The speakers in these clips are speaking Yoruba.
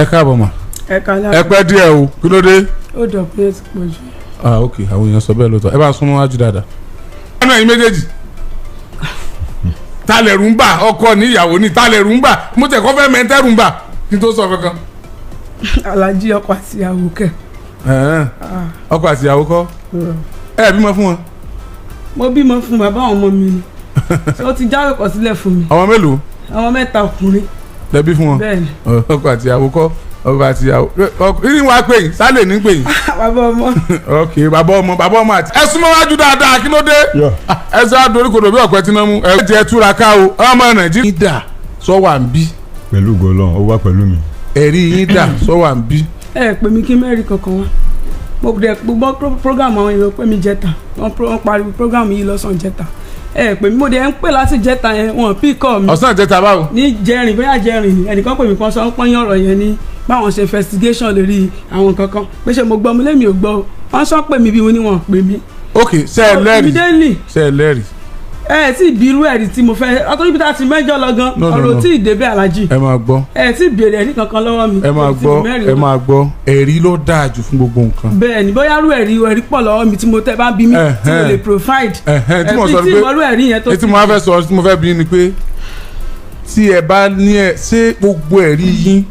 Ẹ káàbọ̀ mà. Ẹ kálẹ́. Ẹ pẹ́ díẹ̀ o, kí ló dé? Ó dọ̀ pé ẹ ti pọ̀ jù. Ah, ok, àwọn èèyàn sọ bẹ́ẹ̀ lóòótọ́. Ẹ bá súnmọ́ wájú dáadáa. Ọ̀nà yìí méjèèjì, ta lẹ̀rù ń bà? Ọkọ ní, ìyàwó ní, ta lẹ̀rù ń bà? Mo tẹ̀ kọ́ fẹ́ mẹ́tẹ́rù ń bà kí n tó sọ kankan. Alájí, ọkọ àti ìyàwó kẹ. Ẹ̀hẹ́n. Ọkọ àti ìyàwó kọ́? Ẹ bímọ fún wọn? Mo bímọ fún bàbá àwọn ọmọ mi ni. Ó ti jáwé kọ sílẹ̀ fún mi. Ọmọ mélòó? Àwọn mẹ́ta ọkùnrin. Lẹ bí fún wọn? Bẹ́ẹ̀ ni. Ọkọ àti ìyàwó kọ́, ọkọ àti ìyàwó kí ni wàá pè yín sálẹ̀ ní pè yín? Bàbá ọmọ. Ok, bàbá ọmọ, bàbá ọmọ àti. Ẹ súnmọ́ wájú dáadáa, kí ló dé? Ẹ sọ àdórí kodò bí ọ̀pẹ tí náà mú ẹ jẹ́ túra ká o. Ọmọ Nàìjíríà dà sọ wà ń bí? Pẹ̀lú ògo Ọlọ́run, ó wá pẹ̀lú mi. Ẹ̀rí yín dà sọ wà ń bí? Ẹ pè mí kí mẹ́rin kankan wá. Mo dẹ̀ gbọ́ program àwọn èèyàn pè mí jẹta. Wọ́n pariwo program yìí lọ́sàn-án jẹta. Ẹ pè mí, mo dẹ̀ ń pè láti jẹta yẹn, wọn pí kọ́ mi. Ọ̀sán ìjẹta báwo? Ní jẹrin, bóyá jẹrin ni ẹnìkan pè mí kan, sọ ń pọ́nyán ọ̀rọ̀ yẹn ní báwọn ṣe investigation lórí àwọn kankan, pé ṣé mo gbọ́? Mo lémi ò gbọ́ o. Wọ́n sọ pé mi bí mo ní wọn pè mí. Ok, ṣe ẹ lẹ́rìí? Immediately. Ṣe ẹ lẹ́rìí? Ẹ tí ìbírú ẹ̀rí tí mo fẹ́ ọtọ́ ibi tá a ti mẹ́jọ lọ gan. No, no, ọ̀rọ̀ no. tí ì débẹ̀, alájì. Ẹ máa gbọ́. Ẹ tí ì béèrè ẹ̀rí kankan lọ́wọ́ mi. Ẹ máa Kò tí ì gbọ́. mẹ́rin Ẹ wá. máa gbọ́, ẹ̀rí ló dáa jù fún gbogbo nǹkan. Bẹ́ẹ̀ ni, bóyá rú ẹ̀rí, ẹ̀rí pọ̀ lọ́wọ́ mi tí mo tẹ́ bá bí mi tí mo lè provide. Ẹ̀hẹ́n, tí mo sọ tí ni pé ìmọ̀rú ẹ̀rí yẹn tó etí mo wá fẹ́ sọ, tí mo fẹ́ bí ni pé tí ẹ bá ní ẹ ṣé gbogbo ẹ̀rí yín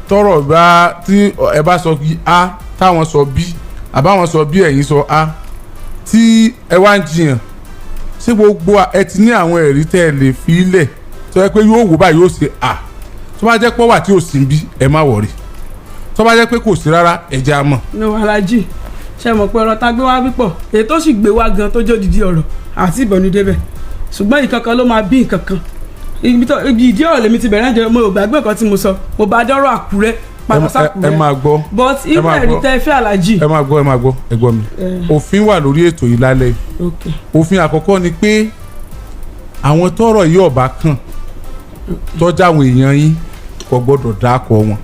tọrọ bá tí ẹ bá sọ a, táwọn sọ b, àbáwọn sọ b, ẹ̀yin sọ a, tí ẹ wá ń jiyàn, ṣé gbogbo ẹ ti ní àwọn ẹ̀rí tẹ́ ẹ lè fi lẹ̀ tó yẹ pé yóò wò báyìí, yóò ṣe a? Tó bá jẹ́ pọ́ wà tí ò sí ń bí, ẹ má wọ̀rí. Tó bá jẹ́ pé kò sí rárá, ẹ jẹ́ á mọ̀. Ní alájì, ṣe mọ̀ pé ọ̀rọ̀ tá a gbé wá pípọ̀, èyí tó sì gbé wá gan tó jó didi ọ̀rọ̀ àti ìbọ̀nú débẹ̀, ṣùgbọ́n ìkankan ló máa bí ìkankan. Ibi tó ibi ìdí ọ̀rọ̀ lèmi ti bẹ̀rẹ̀ jẹ́, mo ò gbàgbé nǹkan tí mo sọ, mo bá dọ́rọ̀ Àkúrẹ́ padà ẹ sákúrẹ́. Máa gbọ́. But irú Máa ẹ̀rí gbọ́. tẹ́ fẹ́, alájì. Ẹ máa gbọ́, ẹ máa gbọ́, ẹ gbọ́ mi. Òfin wà lórí ètò yìí lálẹ́ yìí. Òfin àkọ́kọ́ ni pé àwọn tọ́rọ̀ yìí ọba kàn, tọ́jà àwọn èèyàn yín, kò gbọ́dọ̀ dákọ̀ wọn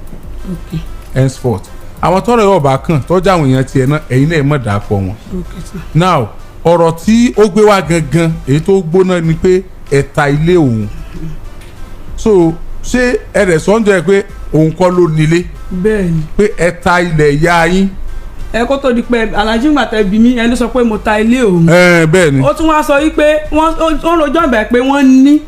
henceforth. Àwọn tọ́rọ̀ yìí ọba kàn, tọ́jà àwọn èèyàn tiẹ̀ náà, ẹ̀yin náà ẹ̀ mọ̀ dákọ̀ wọn. Okay, sir. Now, ọ̀rọ̀ tí ó gbé wá gangan, èyí tó gbóná ni pé ẹ̀ta ilé òun. So ṣé ẹ̀rẹ̀ sọ́njọ́ ẹ pé òun kọ́ ló nílé? Bẹ́ẹ̀ ni. Pé ẹ̀ta ilẹ̀ ìyá yín. Ẹ kó tó di pé alájì ń gbà tẹ́ bí mi, ẹni sọ pé mo ta ilé òun. Ẹ bẹ́ẹ̀ ni. Ó tún wá sọ wípé wọ́n ó rojọ́ ìbẹ̀ pé wọ́n ní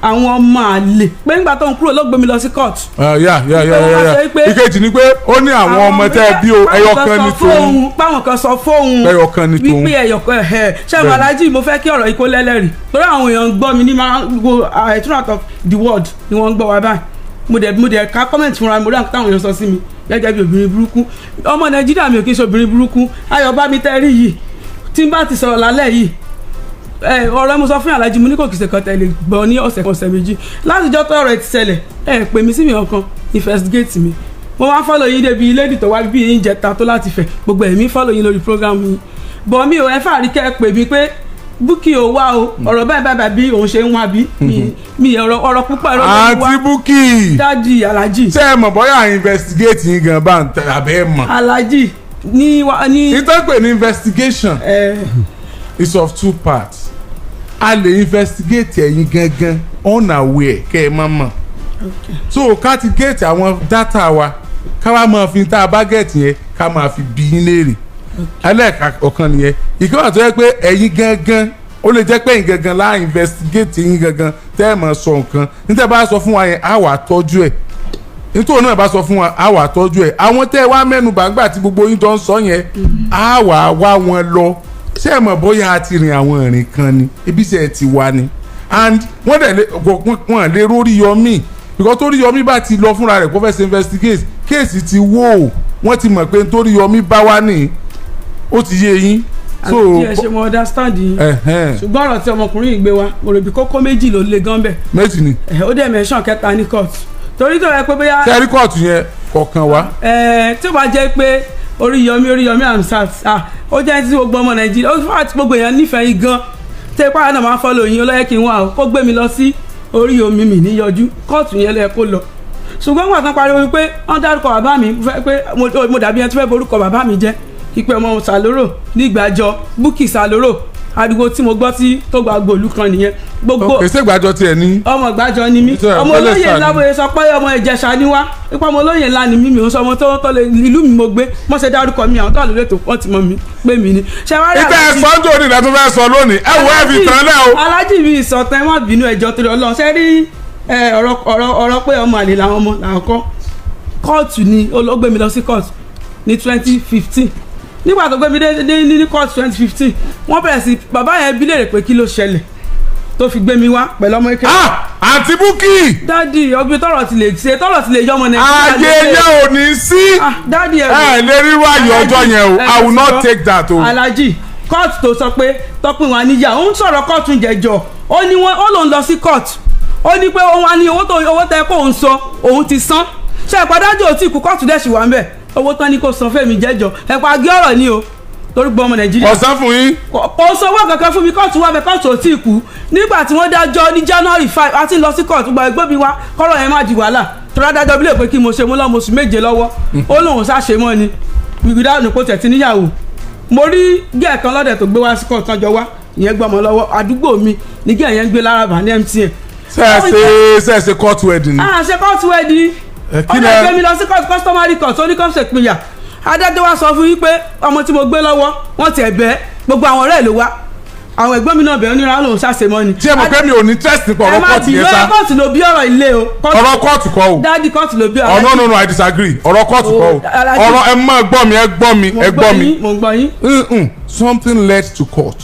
àwọn ọmọ àlè, pé nígbà tó ń kúrò ló gbé mi lọ sí court. Ah, ya. Pé wọ́n sọ pé Ìkejì ni pé ó ní àwọn ọmọ tẹ́ ẹ bí o, ẹyọ kan ní tòun. Páwọn kan sọ fóun. Ẹyọ kan ní tòun. Wípé ẹyọ kan ẹ ṣé àwọn alájì, mo fẹ́ kí ọ̀rọ̀ yìí kó lẹ́lẹ́rìí torí àwọn èèyàn ń gbọ́ mi ní máa wo throughout of the world ni wọ́n ń gbọ́ wa báyìí. Mo dẹ̀ ka comment fúnra mi, mo rí àwọn táwọn èèyàn sọ sí mi gẹ́gẹ́ bí obìnrin burúkú. Ọmọ Nàìjíríà, mi ò kí ń ṣe obìnrin burúkú. Ayọ̀ bá mi tẹ́ rí yìí, tí n bá ti sọ̀rọ̀ lálẹ́ yìí, ẹ ọ̀rọ̀ mo sọ fún alájí, mo ní kò kìí ṣe kan tẹ̀lé gbọ́ ní ọ̀sẹ̀ kan, ọ̀sẹ̀ 2 látijọ́ tó ọ̀rọ̀ ẹ ti ṣẹlẹ̀. Ẹ pè mí sí mi ọ̀kan investigate mi. Mo máa ń follow yín débi lady tó wá bí yín jẹta tó láti fẹ̀ gbogbo ẹ̀mí follow yín lórí program yín bọ̀ mi ò ẹ fàárí kẹ́ ẹ pè mí pé Bukky ò wá o, ọ̀rọ̀ báyìí báyìí báyìí bí òun ṣe ń wá bí mi ọ̀rọ̀ púpọ̀ ẹ̀rọ ló ń wá. Àǹtí Bukky. Daddy, alájí. Ṣé ẹ mọ̀ bóyá investigate yín gan bá ń tẹ àbẹ́ ẹ mọ̀? Alájí ní wá ní. Ìtọ́pẹ̀ ní investigation ẹ is of two parts. A lè investigate ẹ̀yin gangan unaware, kẹ́ ẹ má mọ̀. So ká ti get àwọn data wa, ká wá máa fi tá a bá get yẹn, ká máa fi bí yín léèrè. Ẹlẹ́ẹ̀ka ọ̀kan nìyẹn. Ìkànnì tó yẹ pé ẹ̀yin gangan, ó lè jẹ́ pé ẹ̀yin gangan lá investigate yín gangan tẹ́ ẹ̀ mọ̀ sọ nǹkan níta bá sọ fún wa yẹn, á wà tọ́jú ẹ̀. Nítorí náà bá sọ fún wa, á wà tọ́jú ẹ̀. Àwọn tẹ́ ẹ wá mẹ́nu bàgbà tí gbogbo yín jọ ń sọ yẹn, á wà wá wọn lọ. Ṣé ẹ mọ̀ bóyá a ti rìn àwọn ìrìn kan ni ibi iṣẹ́ ti wá ni? And wọ́n dẹ̀ lé wọ́n lè rórí yọmí, because torí yọmí bá ti lọ fúnra rẹ̀ kó fẹ́ ṣe investigate, case ti wó o. Wọ́n ti mọ̀ pé nítorí yọmí bá wá ní, ó ti yé yín. So Alájí, ẹ ṣe, mo understand yín. Ṣùgbọ́n ọ̀rọ̀ tí ọmọkùnrin yìí gbé wa, mo rò bí kókó méjì ló le gan bẹ̀. Méjì ni. Ẹ ó dẹ̀ mention kẹta ní court torí tó yẹ pé bóyá. Sẹ́rí kóòtù yẹn kọ̀ọ̀kan wá. Ẹ tí ó bá jẹ́ pé Oríyọmí, Oríyọmí Hamzat, ah, ó jẹ́ tí gbogbo ọmọ Nàìjíríà, ó fà tí gbogbo èèyàn nífẹ̀ẹ́ yín gan, tẹ́ pàrọ̀ náà máa ń follow yín, ó lọ́yẹ́ kí n wá o, kó gbé mi lọ sí orí omi mi níyọjú kóòtù yẹn lọ́yẹ kó lọ. Ṣùgbọ́n wọ́n tán pariwo wípé wọ́n dárúkọ bàbá mi, fẹ́ pé mo dàbí ẹni tó fẹ́ borúkọ bàbá mi jẹ́, ìpè ọmọ Sàlórò nígbàjọ Bukky Sàlórò. Ariwo tí mo gbọ́ tí tó gba gbòòlù kan nìyẹn gbogbo. Kèsè ìgbàjọ tiẹ̀ ní. Ọmọ ìgbàjọ ni mí. Nítorí ọmọ àpẹẹrẹ olóyè sà ńlá ni. Bóyá sọ pé ọmọ Ìjẹ̀ṣà ni wá, ipa ọmọ olóyè ńlá ni mí. Mi ò ń sọ ọmọ tó lè ìlú mi mo gbé. Wọ́n ṣe dárúkọ mi, àwọn tó wà lórí ètò wọ́n ti mọ̀ mí pé mi ni. Ṣé wàá rí Ìtẹ́ Alhaji- sọ́njọ́ ní ìdá tó fẹ́ sọ lónìí, ẹ wo, ẹ fi tán lẹ́ o. Alájì mi ìsọ̀tàn, ẹ má bínú, ẹjọ́ torí Ọlọ́run. Ṣe rí ẹ, ọ̀rọ̀ pé ọmọ àlè làwọn ọmọ làwọn kọ́. Kóòtù ni ó gbé mi lọ sí kóòtù ní 2015. Nígbà tó gbé mi dé ní kóòtù 2015, wọ́n bẹ̀rẹ̀ sí bàbá yẹn bí léèrè pé kí ló ṣẹlẹ̀ tó fi gbé mi wá pẹ̀lú ọmọ ike. Ah, àǹtí Búkì. Daddy, ọgbẹ́ tọrọ ti lè ṣe, tọrọ ti lè yọmọ Nàìjíríà. Ayé yẹn ò ní sí. Ah, daddy, ẹ Ẹ lè ríru ayọ̀ ọjọ́ yẹn o. I will not take that o. Alhaji, kóòtù tó sọ pé tọpin wa níyà, ó ń sọ̀rọ̀ kóòtù jẹjọ. Ó ní wọn ó lòun lọ sí kóòtù, ó ní pé òun wá ní owó tó owó tẹ kó òun san, òun ti san. Ṣe ìpàdájọ́ ò tí kú, kóòtù dẹ̀ sì wà ń bẹ̀. Owó tán ni kò san fẹ́mi jẹ́jọ, ẹ̀pà gé ọ̀rọ̀ ni o, torí gbọ́ ọmọ Nàìjíríà. Ọ̀sán fún yín. Kò sanwó kankan fún mi. Kóòtù wà bẹ, kóòtù ò tí ì kú. Nígbà tí wọ́n dájọ́ ní January 5, a ti ń lọ sí kóòtù gba ẹgbẹ́ mi wá kọ́rọ̀ yẹn má di wàhálà, torí adájọ́ bí lè pé kí mo ṣe mú lọ́mọ oṣù 7 lọ́wọ́, ó lóun ṣàṣe mọ́ ni wíwídà ní kò tẹ̀ tí níyàwó. Mo rí gẹ́ẹ̀ kan lọ́dẹ̀ tó gbé wá sí kóòtù kan jọ wá, ìyẹn gbọ́mọ lọ́wọ́. Àdúgbò mi ní gẹ́ẹ̀ yẹn ń gbé lárabà ní MTN. Ṣe court wedding ni? Ah, ṣe court wedding. Ẹ, kí Ó lẹ- lè gbé mi lọ sí court, customary court. Ó ní kọ́ńsẹ̀ pinya. Adájọ́ wa sọ fún yín pé ọmọ tí mo gbé lọ́wọ́, wọ́n ti ẹ̀ bẹ́ẹ̀, gbogbo àwọn ọ̀rẹ́ ẹ̀ ló wá, àwọn ẹ̀gbọ́n mi náà bẹ̀rẹ̀, onírà lòun ṣàṣemọ́ ni. Tí ẹ mọ̀ pé mi ò ní interest nípa Ẹ ọ̀rọ̀ má kóòtù bínú yẹn sá. Kóòtù ló bí ọ̀rọ̀ ilé o. Ọ̀rọ̀ kóòtù kọ́ o. Daddy, kóòtù ló bí ọ̀rọ̀. Oh, no, no, no, I disagree. Ọ̀rọ̀ kóòtù kọ́ o. Alhaji. Ọ̀rọ̀ ẹ má gbọ́ mi, ẹ gbọ́ mi, Mo ẹ gbọ́ mi. yín, mo gbọ́ yín. Something led to court.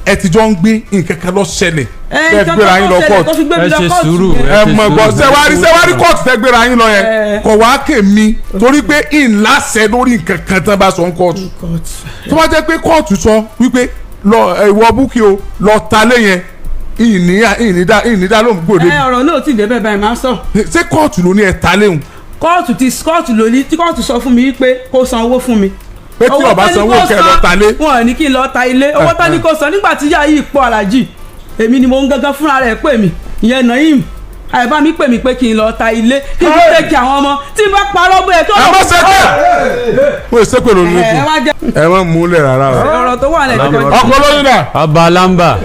Ẹ ti jọ ń gbé, nǹkan kan lọ ṣẹlẹ̀. Ẹ Tẹ́ nǹkan gbéra yín tó lọ ṣẹlẹ̀ court. tó fi gbé mi Ẹ lọ ṣe kóòtù sùúrù. yẹn. Ẹ Ẹ ṣe mọ̀ gbọ́. sùúrù. Ṣé wá rí kóòtù tẹ́ gbéra yín lọ yẹn, Ẹ. kò wá kè mí, torí pé ìlàsẹ̀ lórí nǹkan kan tán bá sọ ń kóòtù. Kóòtù. Tó bá jẹ́ pé kóòtù sọ wípé lọ ẹ, ìwọ Búkì o, lọ ta lé yẹn, ìní dá lóhùn gbòde. Ẹ ọ̀rọ̀ náà ò tí ì débẹ̀ báyìí, máa sọ. Ṣé kóòtù ló ní ẹ ta léhùn? Kóòtù ti kóòtù ló ní tí kóòtù sọ fún mi pé kó san owó fún mi. Pé tí Owó ó bá tán ní sanwó kó kẹ́ ẹ lọ san, ta lé. wọn ò ní kí n lọ ta ilé. Owó tán ní kó san nígbà tí yá yìí pọ̀. Alájì, èmi ni mo ń gangan fúnra rẹ̀ pè mí, ìyẹn Naim àìbá mi pè mí pé kí n lọ ta ilé, kí n tó lè kí àwọn ọmọ. Tí n bá parọ́ bóyá tó Ẹ má ṣépè, mo ṣépè lórí ẹ rédíò. Wá jẹ́ Ẹ má múlẹ̀ rárá o. ọ̀rọ̀ tó wà lẹ̀ ti kọjá. Ọkọ lóyún náà. Ọba lamba.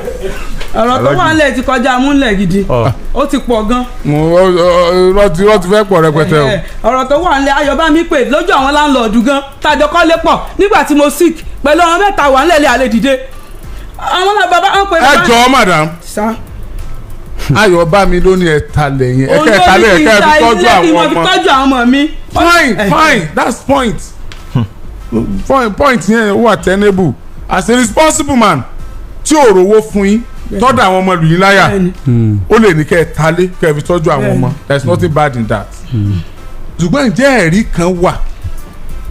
Ọ̀rọ̀ tó wà lẹ̀ ti kọjá múlẹ̀ gidi. Ọ. Ó ti pọ̀ gan. Mo irọ́ ti fẹ́ pọ̀ rẹpẹtẹ o. Ẹ, ọ̀rọ̀ tó wà nílẹ̀, Ayọ̀bámi pè lójú àwọn landlord gan tàjọ kọ́lé pọ̀ nígbà tí mo sick pẹ̀lú àwọn mẹ́ta wà nílẹ̀ àlè dìde àwọn náà bàbá ń pè. Ẹ jọ̀ọ́, madam. Sá. Ayọ̀ bá mi ló ní ẹ talẹ̀ yẹn, ẹ kẹ́ ẹ talẹ̀, ẹ kẹ́ ẹ fi tọ́jú Kí àwọn wọ́n fi ọmọ. tọ́jú àwọn ọmọ mi. Fine, fine, that's point yẹn wà tenable. As a responsible man tí ò rówó fún yín tọ́jú àwọn ọmọ lù yín láyà, Bẹ́ẹ̀ni. ó lè ní kẹ́ ẹ talé kẹ́ ẹ fi tọ́jú àwọn ọmọ. There is nothing bad in that. Ṣùgbọ́n ǹjẹ́ ẹ̀rí kan wà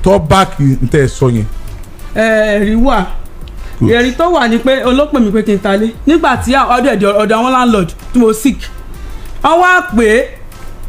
tó bá kì í tẹ́ ẹ sọ yẹn? Ẹ̀rí wà. Ẹ̀rí tó wà ní pé olópè mi pé kí n talé nígbà tí ọdọ ẹ̀dẹ̀ ọ̀dọ̀ àwọn landlord tí mo sick, wọ́n wá pè é,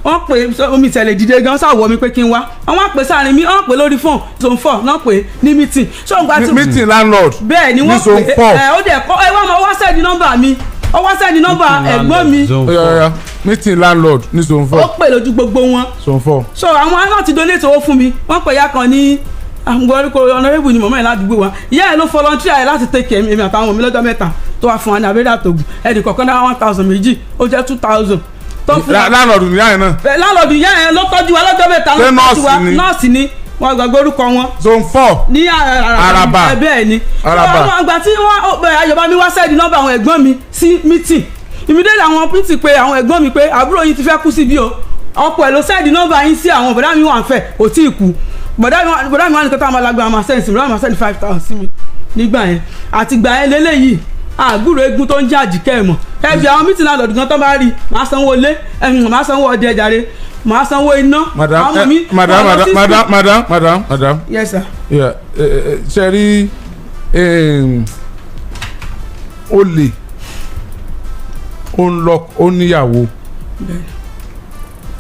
wọ́n pè é, omi ìtẹ̀lẹ̀ dìde gan sáwọ́ mi pé kí n wá. Wọ́n wá pè sáàrin mi, wọ́n pè lórí fóònù, zone 4 náà pè é ní meeting. So nǹkan tí Meeting landlord? Bẹ́ẹ̀ ni. Ní Wọ́n zone pè é. four. Ẹ ó dẹ̀ kọ́ ẹ wá mọ, ó wá send nọ́mbà mi, ó wá send nọ́mbà ẹ̀gbọ́n mi. Zone Ó yá, four. ó yá. Meeting landlord ní zone Ó 4. pè lójú gbogbo wọn. Zone 4. So àwọn náà ti donate owó fún mi. Wọ́n pè ya kan ní àwọn orúkọ honourable ni mọ̀mọ́ yẹn ládùúgbò wa. Ìyá ẹ̀ ló volunteer ẹ̀ láti take care èmi àtàwọn ọmọ mi lọ́jọ́ 3, tó wá fún wa ní abẹ́rẹ́ àtògùn. Ẹnì kọ̀ọ̀kan náà 1,000 méjì, ó jẹ́ 2,000 tó fún wa. Landlord ní yáyẹn náà? Bẹ́ẹ̀, landlord ìyá yẹn ló tọ́jú wa lọ́jọ́ 3 ló Ṣé tọ́jú wa. nọ́ọ̀sì ni? Nọ́ọ̀sì ni, wọ́n gbàgbé orúkọ wọn. Zone 4. Ní Araba. Ẹ, bẹ́ẹ̀ ni. Araba. Àwọn àgbà tí wọ́n Ayọ̀bámi wá send nọ́mbà àwọn ẹ̀gbọ́n mi sí meeting immediately. Àwọn meeting pé àwọn ẹ̀gbọ́n mi pé àbúrò yín ti fẹ́ kú síbí o, ọkọ ẹ̀ ló send nọ́mbà yín sí àwọn. Bọ̀dá mi wà ń fẹ́ kò tí ì kú. Bọ̀dá mi wà ní kọ́tà àwọn alágbára máa send sí mi, bọ̀dá mi máa send 5,000 sí mi nígbà yẹn. Àti gbà yẹn lélẹ́yìí, àgúrò eégún tó ń jẹ́ àjíkẹ́ ẹ̀ mọ̀ ẹbí àwọn meeting landlord gan tó bá rí, máa sanwó ilé, máa sanwó ọdẹ jàre, máa sanwó iná. Madam. Àwọn mi Madam. àwọn Madam, madam, madam, madam, madam. Yes, sir. Yeah, ṣe rí, ó lè ó ń lọ, ó níyàwó,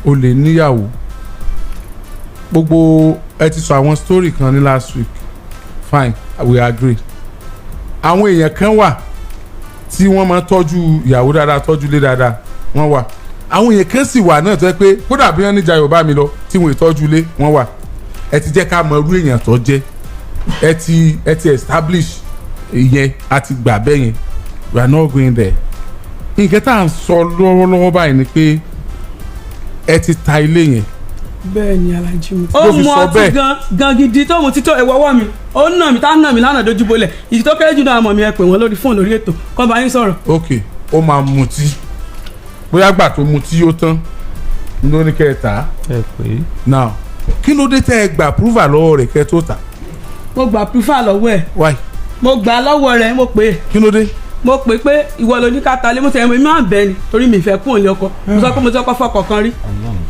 ó lè níyàwó. Gbogbo ẹ ti sọ àwọn story kan ní last week. Fine, we agree. Àwọn èèyàn kan wà tí wọ́n máa tọ́jú ìyàwó dáadáa, tọ́jú ilé dáadáa, wọ́n wà. Àwọn èèyàn kan sì wà náà tó yẹ pé kódà bí wọ́n níjà Yorùbá mi lọ tí wọ́n ìtọ́jú ilé, wọ́n wà. Ẹ ti jẹ́ ká mọ irú èèyàn tó jẹ́. Ẹ ti establish Ìyẹn àti gbà bẹ́ẹ̀ yẹn, we are not going there. Nǹkan tá à ń sọ lọ́wọ́lọ́wọ́ báyìí ni pé ẹ ti ta ilé yẹn. Bẹ́ẹ̀ ni, alájí mi. Ó Ló fi mu sọ ọtí bẹ́ẹ̀. gan gan gidi, tó mu títọ́ ẹ̀wọ̀ ọwọ́ mi, ó nà mí, tá nà mí lánàá dojú bolẹ̀. Ìdí tó kéré jù náà, mọ̀ mi, ẹ pè wọ́n lórí fóònù lórí ètò kọ́ bá yín sọ̀rọ̀. Ok, ó máa mutí, bóyá gbà tó mutí yóò tán ló ní kẹ́ ẹ tà á. Ẹ pé. Now, kí ló dé tẹ́ ẹ gbà approval lọ́wọ́ rẹ̀ kẹ́ ẹ tó tà? Mo gbà approval lọ́wọ́ ẹ̀. Why? Mo gbà lọ́wọ́ rẹ̀, mo pè é. Kí ló dé? Mo pè pé ìwọ ló ní ká ta lé. Mo tẹ̀ ẹ́, mo máa ń bẹ̀ ni torí mi fẹ́ kúrò ní ọkọ. Mo sọ pé mo ti ọkọ fọkọ̀ kan rí,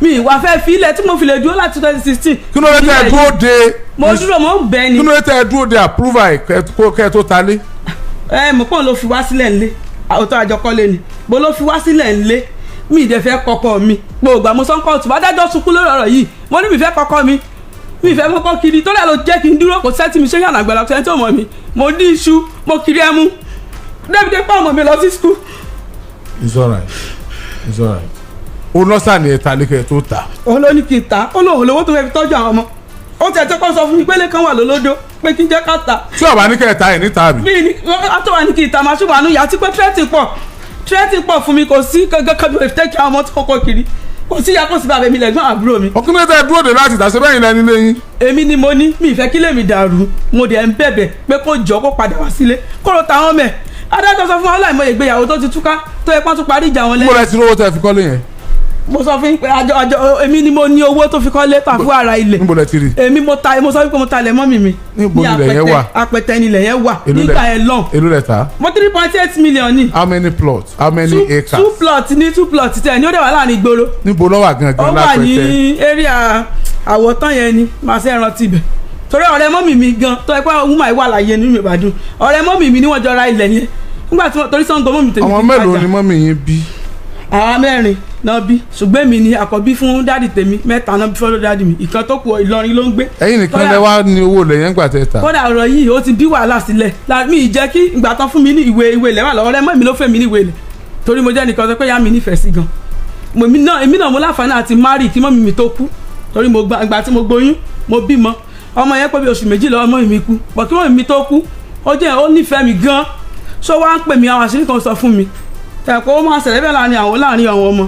mi ìwà fẹ́ filẹ̀ tí mo fi lè dúró láti 2016. Kí ló dé tẹ́ ẹ dúró de? Mo dúró, mo ń bẹ̀ ni. Kí ló dé tẹ́ ẹ dúró de approval ẹ̀ kẹ́ ẹ tó ta lé? Ẹ mọ̀ pọ́n ló fi wá sílẹ̀ ńlé, òótọ́ àjọkọ́lé ni bó ló fi wá sílẹ̀ ńlé. Mi ì dẹ̀ fẹ́ kọ́kọ́ mi. Gbogbo àmọ́ sọ́ńkọ́ọ̀tù adájọ́ sunkún lórí ọ̀rọ̀ yìí. Mo ní mi fẹ́ kọ́kọ́ mi, mi ì fẹ́ kọ́kọ́ kiri tó lẹ́ ló jẹ́ kí n dúró. Kò sẹ́tì mi ṣé yànnà àgbàlá tó ẹni tó mọ̀ mi. Mo ní iṣu, mo kiri ẹmu débi dé pé ọmọ mi lọ sí school. It's alright, it's alright. Ó lọ́sàn ni ẹ ta lé kẹ́ ẹ tó tà. Òun ló ní kí n ta. Ó lóun lówó tó fẹ́ fi tọ́jú àwọn ọmọ. Ó tiẹ̀ tó kọ́ sọ fún mi pé lẹ́kàn wà lólódó pé kí n jẹ́ ká ta. Tí ọba ní kẹ́ ẹ ta ẹ̀ níta àbí? Bí ní àtọ́wà ní kí n ta, máa ṣùgbọ́n àánú yà á ti pé threat pọ̀, threat pọ̀ fún mi. Kò sí gangan kan bí mo fi tẹ́kì àwọn ọmọ tó kọ́kọ́ kiri. Kò sí ìyá, kò sí bàbá, mi lẹ́gbọ́n àbúrò mi. Ọkùnrin tẹ́ ẹ dúró de láti tà, ṣe bẹ́yìn lẹ́ni lẹ́yìn? Èmi ni mo ní mi ìfẹ́ kí lèmi dàrú. Mo dẹ̀ ń bẹ̀bẹ̀ pé kó jọ kó padà wá sílé kó ló ta wọn mẹ́. Adájọ́ sọ fún wa láìmọ̀ ìgbéyàwó tó ti túká tó yẹ pọ́n tún parí ìjà wọn Mo lẹ́yìn. lẹ ti rówó tẹ́ ẹ fi kọ́lé yẹn? Mo sọ fún yín pé àjọ èmi ni mo ní owó tó fi kọ́lé tà fún ara ilẹ̀. Níbo lẹ ti rí? Èmi mo ta. Mo sọ wípé mo ta ilẹ̀ mọ́mì mi. Níbo Ní nílẹ̀ yẹn wà? Apẹtẹ nílẹ̀ yẹn wà. Èló lẹ- Nígbà yẹn lọ́n. Èló lẹ ta? Mo 3.8 million ní. How many plots? How many Two acres? Two plot ní, two plot tẹ̀ ní. Ó dẹ̀ wà láàrin ìgboro. Níbo ló wà Ó gangan wà ní lápẹtẹ? area àwọ̀tán yẹn ni. Màá ṣe rántí ibẹ̀ torí ọ̀rẹ́ mọ́mì mi gan tó ẹ pé woman yìí wà láàyè nínú Ìbàdàn. Ọ̀rẹ́ mọ́mì mi ni wọ́n jọ ra ilẹ̀ yẹn nígbà tí wọ́n torí Ṣàngó mọ́mì tèmi Ọmọ ti mélòó tajà. ni mọ́mì yín bí? Àwa mẹ́rin náà bí, ṣùgbọ́n èmi ni àkọ́bí fún daddy tèmi. Mẹ́ta náà bí fọ́lọ́ daddy mi, ìkan tó kù Ìlọrin ló ń gbé. Ẹ̀yin nìkan lẹ wá ní owó lẹ̀ yẹn gbà tẹ́ ta? Kódà ọ̀rọ̀ yìí ó ti bí wàhálà sílẹ̀. Mi ì jẹ́ kí ìgbà tán fún mi ní ìwé ilẹ̀ wà lọ́wọ́ rẹ. Mọ́ mi ló fẹ́ mi ní ìwé ilẹ̀ torí mo jẹ́ nìkan sọ pé ìyá mi nífẹ̀ẹ́ sí gan. Èmi náà mo láǹfààní àti marry kí mọ́mì mi tó kú torí mo gba ìgbà tí mo gbóyún, mo bímọ. Ọmọ yẹn pé bí oṣù 2 lọ́wọ́ mọ́mì mi kú bọ̀. Kí mọ́mì mi tó kú, ó jẹ́ ó nífẹ̀ẹ́ mi gan, so wá ń pè mí, àwọn àṣírí kan sọ fún mi ẹ̀kọ́. Ó máa ń ṣẹlẹ̀ bẹ́ẹ̀ láàrin àwọn ọmọ.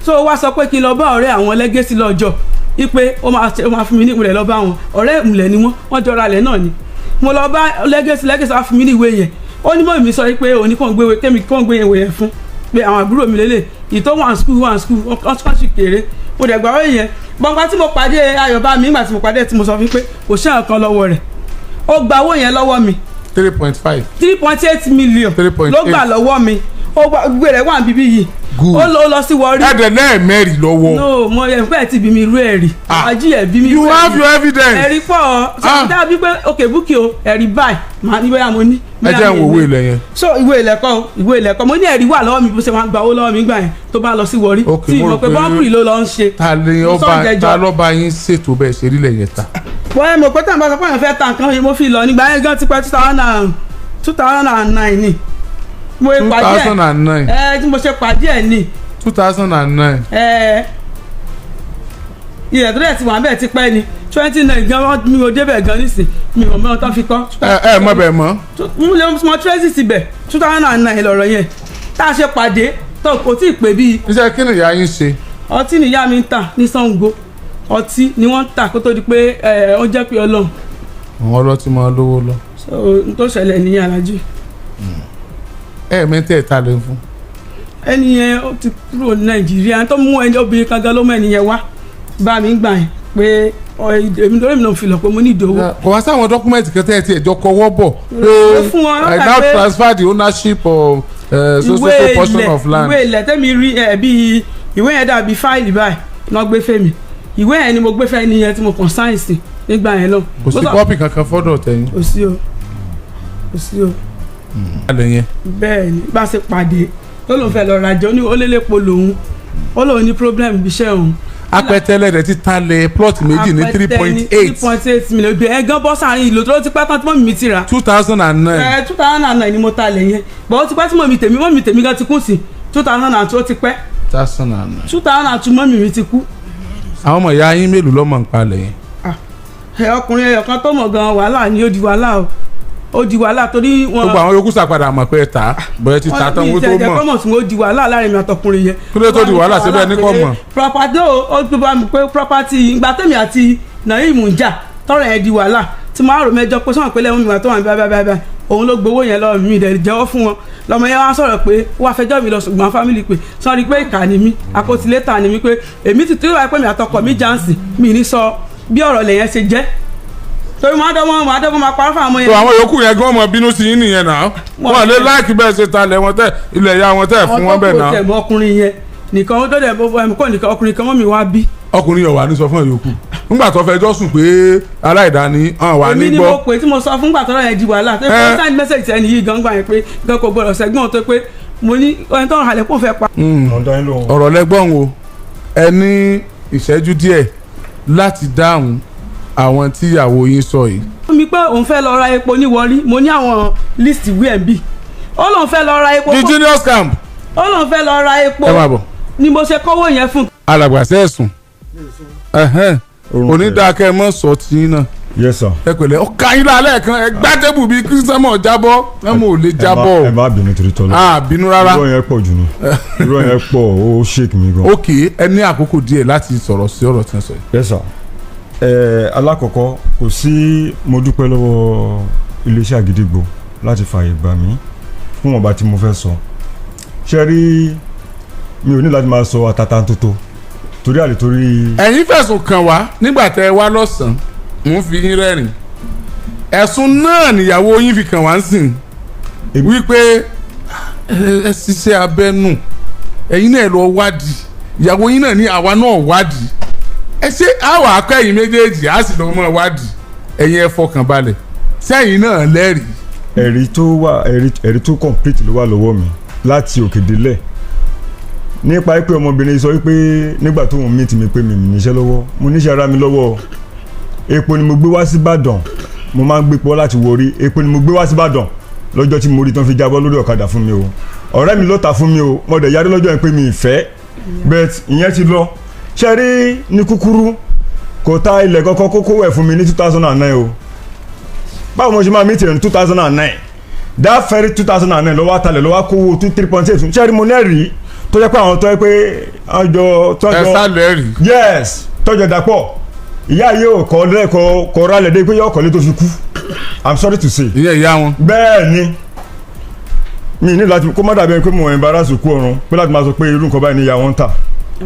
So wá sọ pé kí n lọ bá ọ̀rẹ́ àwọn lẹ́gẹ́sì lọ́jọ́ ipe ó máa ṣe, ó máa fún mi ní ìmùlẹ̀. Lọ bá wọn, ọ̀rẹ́ ìmùlẹ̀ ni wọ́n, wọ́n jọra ilẹ̀ náà ni. Mo lọ bá lẹ́gẹ́sì, lẹ́gẹ́sì wá fún mi ní ìwé yẹn. Ó ní mọ̀ mi sọ pé òní kàn gbé kémi kàn gbé ìwé yẹn fún pé àwọn àbúrò mi lélẹ̀ ìtọ́ one school, one school, wọ́n sì kéré. Mo dẹ̀ gbà wọ́n yẹn gbọ̀ngbà tí mo pàdé Ayọ̀bá mi. Nígbà tí mo pàdé, tí mo sọ fún pé kò sí nǹkan lọ́wọ́ rẹ̀, ó gba owó yẹn lọ́wọ́ mi. 3.5. 3.8 million. 3.8. Ló gbà lọ́wọ́ mi. Ó gba gbé rẹ̀ wà níbí yìí. Good. Ó lọ sí Warri. Ẹ̀dẹ̀ lẹ́ẹ̀mẹ́rì lọ́wọ́. No, mo yẹ pé ẹ ti bí mi irú ẹ̀rí. Ah. Ají ẹ̀ bí mi You irú have ẹ̀rí. your evidence. Ẹ̀rí pọ̀. Ah. Sọ dábí pé ok búkì o, ẹ̀rí báyìí màá ní bóyá mo ní. Ẹ Bóyá jẹ́ ń mi wo ní. owó ilẹ̀ yẹn. So ìwé ilẹ̀ kọ́ o, ìwé ilẹ̀ kọ́. Mo ní ẹ̀rí wà lọ́wọ́ mi bó ṣe máa ń gba owó lọ́wọ́ mi gbà yẹn tó bá lọ sí Warri. Ok, Tí mo mo rò pé pé- bọ́ǹpì ló lọ ń ṣe. Ta ni Mo ọba sọ jẹjọ. ta lọ́ba yín ṣètò bẹ́ẹ̀ ṣe rí lẹ̀ yẹn ta? Wọ́n ẹ mọ̀ pé tàǹbà sọ pé àwọn fẹ́ ta nǹkan yìí, mo fi lọ nígbà yẹn gan tipẹ́, 2009 ni mo two pàdé ẹ̀. thousand and nine. Ẹ tí mo ṣe pàdé ẹ̀ ni. 2009. Ẹ ilẹ̀ tó dẹ̀ ti wà bẹ́ẹ̀ ti pẹ́ ni. 29 gan wọ́n mi ò débẹ̀ gan nísìn, mi ò mọ ohun tó fi kọ́. Ẹ ẹ mọ bẹ́ẹ̀ mọ́. Mo lè mọ tracy síbẹ̀. 2009 lọ̀rọ̀ yẹn tá a ṣe pàdé tó kò tí ì pé bíi. Iṣẹ́ kí ni ìyá yín ṣe? Ọtí nìyá mi ń tà ní Ṣàngó. Ọtí ni wọ́n ń tà kó tó di pé ẹ ó jẹ́ pé Ọlọ́run. Àwọn ọlọ́tí máa lówó lọ. So n tó ṣẹlẹ̀ ní alájú. Ẹ mẹ́tẹ̀ ta lè fún. Ẹni yẹn ó ti kúrò ní Nàìjíríà. Tó mú ẹni obìnrin kan gan ló mú ẹni yẹn wá bá mi gbà yẹn pé èmi lórí mi náà fi lọ pé mo ní ìdòwò. Kò wá sáwọn document kan tẹ́ ẹ ti ẹ̀jọ́ kọwọ́ bọ̀ Ó fún wọn, pé I ó now dà pé- transfer the ownership of so so so portion of land? Ìwé ilẹ̀ tẹ́mi rí ẹ bíi ìwé yẹn dàbí fáìlì báyìí náà gbé fẹ́mi. Ìwé yẹn ni mo gbé fẹ́ nìyẹn tí mo kàn sign sí nígbà yẹn lọ. Kò sí copy kankan fọ́dọ̀ tẹ̀yìn? Kò sí o, kò sí o. Alẹ́ yẹn. Bẹ́ẹ̀ ni. Bá a ṣe pàdé tó lóun fẹ́ lọ rajà, ó ní ó lélépo lòun, ó lóun ní problem ibiṣẹ́ òun. Apẹtẹlẹ rẹ ti ta lẹ̀ plot méjì ní 3.8. 3.8 million. Ibẹ̀ ẹ gan bọ́ sáàrin ìlú tó ti pẹ́ tán tí mọ́mì mi ti rà. 2009. Ẹ 2009 ni mo ta lẹ̀ yẹn bọ́. Ó ti pẹ́ tí mọ́mì tèmi gan ti kú sí 2002. Ó ti pẹ́. 2009. 2002 mọ́mì mi ti kú. Àwọn ọmọ ìyá yín mélòó lọ́mọ ń palẹ̀ yẹn? Ẹ ọkùnrin ẹyọ kan tó mọ̀ gan wàhálà ni, ó di wàhálà o. Ó di wàhálà torí wọn. Gbogbo àwọn yòókù sàpadà mọ̀ pé ẹ tà á, bẹ́ẹ̀ ti ta tán wọ́n tó mọ̀. Kọ́mọ̀ tí wọ́n di wàhálà láàrin mi àtọkùnrin yẹn. Kí ló tó di wàhálà síbẹ̀ ní kò mọ̀? Property ó gbé bá mi pé property, ìgbà tèmi àti Naim ń jà tọrọ yẹn di wàhálà tí mo á rò mẹ́jọ pé sọ̀rọ̀ pé lẹ́wọ̀n mi wà tó wà ní báyìí báyìí báyìí, òun ló gbowó yẹn lọ́wọ́ mi, dẹ̀ jẹ́wọ́ fún wọn. Lọ́mọ yẹn wá sọ̀rọ̀ pé wá fẹjọ́ mi lọ, ṣùgbọ́n family pé sọ̀rọ̀ pé ìkà ni mí, akótilétà ni mí, pé èmi ti tó wáyé pé mi àtọkọ mi jáǹsì mi ní sọ bí ọ̀rọ̀ lẹ̀yẹn ṣe jẹ́, torí màá dọ́gbọ́n máa parọ́ fún àwọn yẹn. Tó àwọn yòókù yẹn gan mọ̀ bínú sí yín nìyẹn náà, wọ́n lè láìkí bẹ́ẹ̀ ṣe talẹ̀ wọn tẹ̀ ilẹ̀ ya wọn tẹ̀ fún wọn bẹ́ẹ̀ náà. Àwọn tó kò tẹ̀ mọ́ ọkùnrin yẹn nìkan, ó dọ́dẹ̀ bọ́ ẹ̀mí kò nìkan, ọkùnrin kan mọ́ mi wá bí. Ọkùnrin yẹn wà ní sọ fún ìyókù nígbà tó fẹjọ́ sùn pé aláìdáni hàn wà ní Èmi ni mo gbọ́. pè tí mo sọ fún gbà tọ́rọ̀ yẹn di wàhálà tó Ẹ. pé send message ẹni yìí gan gbà yẹn pé gan kò gbọdọ̀ sẹ́gbọ́n tó pé mo ní ẹni tó ń halẹ̀ kó fẹ́ pa. Mo dá yín lóhùn. Ọ̀rọ̀ lẹ́gbọ̀n o, ẹ ní ìṣẹ́jú díẹ̀ láti dáhùn àwọn tíyàwó yín sọ yìí. Fún mi pé òun fẹ́ lọ ra epo ní Warri, mo ní àwọn list wmb, ó lóun fẹ́ lọ ra epo. The Genius Camp. Ó lóun fẹ́ lọ ra epo. Ẹ máa bọ̀. Ni mo ṣe kọ́wọ́ yẹn fún. Alàgbà sẹ́ẹ̀sùn Orun onídàákẹ́ mọ́ sọ tí náà. Yes sir. Ẹ pẹ̀lẹ́, ọ̀ka yín lálẹ́ kan, ẹ gbá tébù bíi kírísítẹ́mọ̀ jábọ́, ẹ mọ̀ ò lè jábọ́. Ẹ má bínú torí tọ́lọ́. A bínú rárá. Irọ́ yẹn pọ̀ jù ni, irọ́ yẹn pọ̀, ó shake mi gan. Ok, ẹ ní àkókò díẹ̀ láti sọ̀rọ̀ sí ọ̀rọ̀ tí wọ́n sọ yìí. Yes sir. Ẹ alákọ̀ọ́kọ́, kò sí, mo dúpẹ́ lọ́wọ́ iléeṣẹ́ Àgídìgbò láti fààyè gbà mí fún ọba tí mo fẹ́ sọ. Ṣe rí, mi ò ní láti máa sọ àtàtàntótó torí àlè torí. Ẹ̀yin fẹ̀sùn kàn wá nígbà tẹ́ ẹ wá lọ́sàn-án, mò ń fi yín rẹ́rìn. Ẹ̀sùn náà nìyàwó yín fi kàn wá ń sìn wípé ẹ ṣiṣẹ́ abẹ́nú, ẹ̀yin náà lọ wádìí, ìyàwó yín náà ní àwa náà wádìí. Ẹ ṣe àwọn akẹ́yìn méjèèjì á sì lọ́ mọ́ wádìí. Ẹ̀yin ẹ fọkàn balẹ̀, sẹ́yìn náà lẹ́rìí. Ẹ̀rí tó wà, ẹ̀rí tó complete ló wà lọ́wọ́ mi láti òkè délẹ̀ nípa pé ọmọbìnrin sọ wípé nígbà tó ń meet mi pé mi níṣẹ́ lọ́wọ́, mo níṣẹ́ ara mi lọ́wọ́. Epo ni mo gbé wá sí Ìbàdàn, mo máa ń gbé epo láti Warri. Epo ni mo gbé wá sí Ìbàdàn lọ́jọ́ tí mo rí tán fi jábọ́ lórí ọ̀kadà fún mi o. Ọ̀rẹ́ mi ló ta fún mi o, mo dẹ̀ yarí lọ́jọ́ yẹn pé mi ì fẹ́, but ìyẹn ti lọ. Ṣe rí, ní kúkúrú, kò ta ilẹ̀ kankan kókó ẹ̀ fún mi ní 2009 o. Báwo mo ṣe máa meet ẹ̀ ní 2009? That very 2009 lọ́wọ́ àtàlẹ̀ lọ́wọ́ kówó 2 3.8. Ṣe rí, mo ní ẹ̀rí tó jẹ́ pé àwọn tó jẹ́ pé ọjọ́ Ẹ tọ́jọ́ sá lẹ́rìí. Yes, tọ́jọ́ dàpọ̀, ìyá yìí ò kọ́ lẹ́kọ̀ọ́ kọ́ rálẹ̀ dé pé yọ ọkọ̀lé tó fi kú. I'm sorry to say. Ìyẹn ìyá wọn. Bẹ́ẹ̀ ni, mi ní láti kó má dàbí ẹni pé mo embarrass kú ọ̀run pé láti máa sọ pé irú nǹkan báyìí ni ìyá wọn ń tà.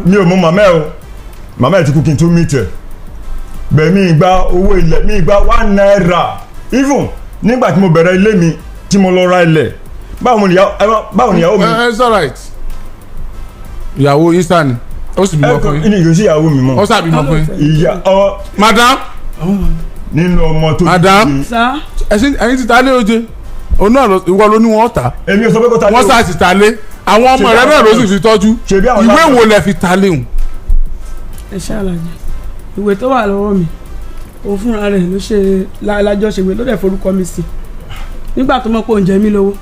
Mi ò mọ màmá ẹ o, màmá ẹ ti kú kí n tó meet ẹ. Bẹ́ẹ̀ mi gba owó ilẹ̀, mi gba ₦1. Even nígbà tí mo bẹ̀rẹ̀ ilé mi tí mo lọ ra ilẹ̀, báwo ni ìyàwó mi. Ẹ it's alright, ìyàwó yín sá ni ó sì bímọ Ẹ fún yín. ní ìyóò sí ìyàwó mi Ó mọ́. sà bímọ fún yín. Ìyá ọ Madam. Nínú ọmọ tó Madam. Sá. Ẹ̀yin ti ta lé oje, òun náà ìwọ ló ní wọ́n ta. Èmi ò sọ pé kó ta lé Wọ́n o. sá ti ta lé, àwọn ọmọ rẹ náà ló sì fi tọ́jú. Ṣebí àwọn Ìwé láwọn- wo lẹ fi ta léhùn? Ẹ ṣe àlàyé ìwé tó wà lọ́wọ́ mi, òun fúnra rẹ̀ ló ṣe lájọṣèwé, ló dẹ̀ forúkọ mi sí nígbà tó mọ̀ pé òun jẹ mí lówó.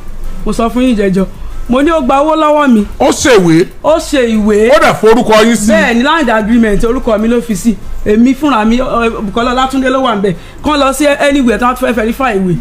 Mo sọ fún yín jẹjọ, mo ní ó gba owó lọ́wọ́ mi. Ó ṣèwé. Ó ṣe ìwé. Ó dẹ̀ forúkọ yín sí. Bẹ́ẹ̀ ni, land agreement, orúkọ mi ló fi sí. Èmi fúnra mi, Bùkọ́lá Ọlátúndé ló wà ń bẹ̀. Kán lọ sí anywhere tí wọ́n ti fẹ́ verify ìwé,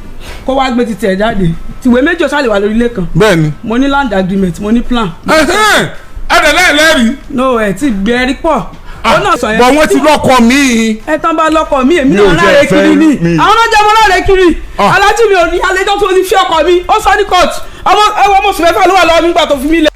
kó wá gbé titi ẹ̀ jáde. Tìwé méjì ó ṣàlè wà lórí ilé kan. Bẹ́ẹ̀ ni. Mo ní land agreement, mo ní plan. Ẹ̀ẹ́dẹ̀ lẹ́ẹ̀lẹ́rìí. No, ẹ̀ tí gbé ẹrí pọ̀, ó náà sọ yẹn. Bọ̀ wọ́n ti lọ́kọ míì. Ẹ tán bá lọ́kọ mi, èmi Mi ò náà ráre jẹ́ fẹ́ kiri ni. Àwọn náà jẹ́ mo ráre kiri. Ah. Alájí mi ò ní àlejò tó ti fi ọkọ mi, ó sọ ní court, ọmọ ẹwọ ọmọ oṣù 6 ló wà lọ́wọ́ mi nígbà tó fi mí lẹ̀.